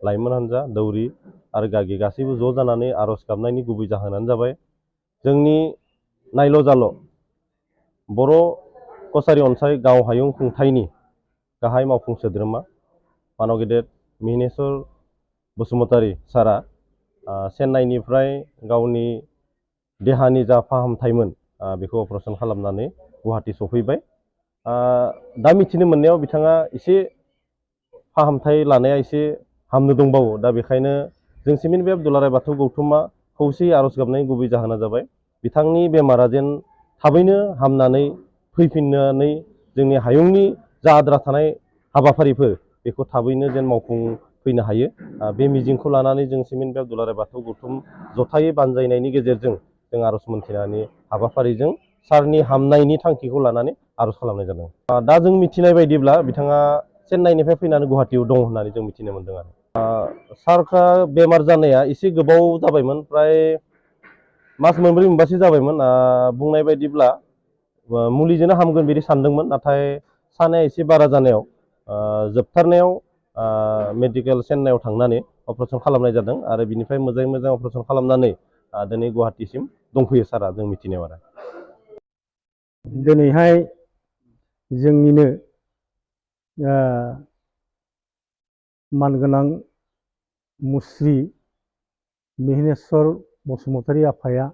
लाइमोन हान्जा दौरि आरो गागि गासैबो ज' जानानै आर'ज गाबनायनि गुबै जाहोनानो जाबाय जोंनि नायल' जाल' बर' कसारि अनसाय गाव हायुं खुंथायनि गाहाय मावफुं सोद्रोमा मानव गेदेर मिहिनेश्वर बसुमतारी सारा चेन्नाइनिफ्राय गावनि देहानि जा फाहामथायमोन बेखौ अपारेशन खालामनानै गुवाहाटि सफैबाय। दा मिथिनो मोननायाव बिथाङा एसे फाहामथाय लानाया एसे हामनो दंबावो। दा बेखायनो जों सिमेन्ट बे दुलाराय बाथौ गौथुमा खौसेयै आर'ज गाबनायनि गुबै जाहोना जाबाय बिथांनि बेमारा जेन थाबैनो हामनानै फैफिननानै जोंनि हायुंनि जा आद्रा थानाय हाबाफारिफोर बेखौ थाबैनो जेन मावफुंफैनो हायो। बे मिजिंखौ लानानै जों सिमेन्ट बे दुलाराय बाथौ गौथुम जथायै बानजायनायनि गेजेरजों जों आर'ज मोन्थिनायनि हाबाफारिजों सारनि हामनायनि थांखिखौ लानानै आर'ज खालामनाय जादों। दा जों मिथिनाय बायदिब्ला बिथाङा चेन्नाइनिफ्राय फैनानै गुवाहाटियाव दं होननानै जों मिथिनो मोन्दों आरो सारफ्रा बेमार जानाया एसे गोबाव जाबायमोन, प्राय मास मोनब्रै मोनबासो जाबायमोन। बुंनाय बायदिब्ला मुलिजोंनो हामगोन बिदि सानदोंमोन, नाथाय सानाया एसे बारा जानायाव जोबथारनायाव मेडिकेल चेन्नाइयाव थांनानै अपारेशन खालामनाय जादों आरो बिनिफ्राय मोजाङै मोजां अपारेशन खालामनानै दिनै गुवाहाटिसिम दंफैयो सारा जों मिथिनायाव आरो। दिनैहाय जोंनिनो मानगोनां मुस्रि मिहिनेश्वर बसुमतारी आफाया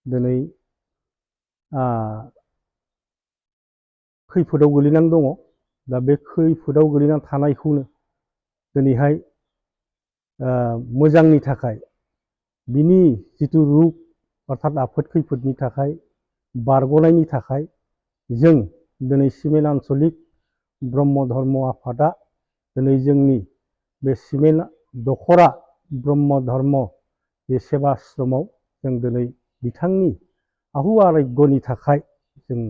दिनै खैफोदाव गोलैनानै दङ। दा बे खैफोदाव गोलैनानै थानायखौनो दिनैहाय मोजांनि थाखाय बिनि जिथु रुग अर्थात आफोद खैफोदनि थाखाय बारग'नायनि थाखाय जों दिनै सिमेन्ट आन्चलिक ब्रह्म धर्म आफादा दिनै जोंनि बे सिमेन्ट दख'रा ब्रह्म धर्म बे सेबा आश्रमाव जों दिनै बिथांनि आहु आरग्यनि थाखाय जों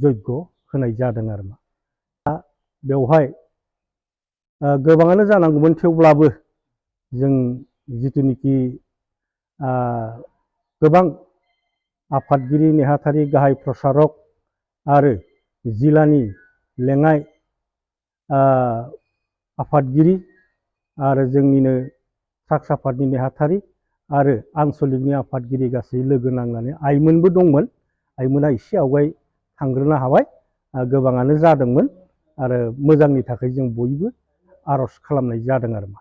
यज्ञ होनाय जादों आरो मा। दा बेवहाय गोबाङानो जानांगौमोन, थेवब्लाबो जों जिथुनिखि गोबां आफादगिरि नेहाथारि गाहाय प्रसारक आरो जिल्लानि लेङाइ आफादगिरि आरो जोंनिनो ट्राक आफादनि नेहाथारि आरो आन्चलिकनि आफादगिरि गासै लोगो नांनानै आइमोनबो दंमोन। आइमोना एसे आवगाय थांग्रोनो हाबाय, गोबाङानो जादोंमोन आरो मोजांनि थाखाय जों बयबो आर'ज खालामनाय जादों आरो मा।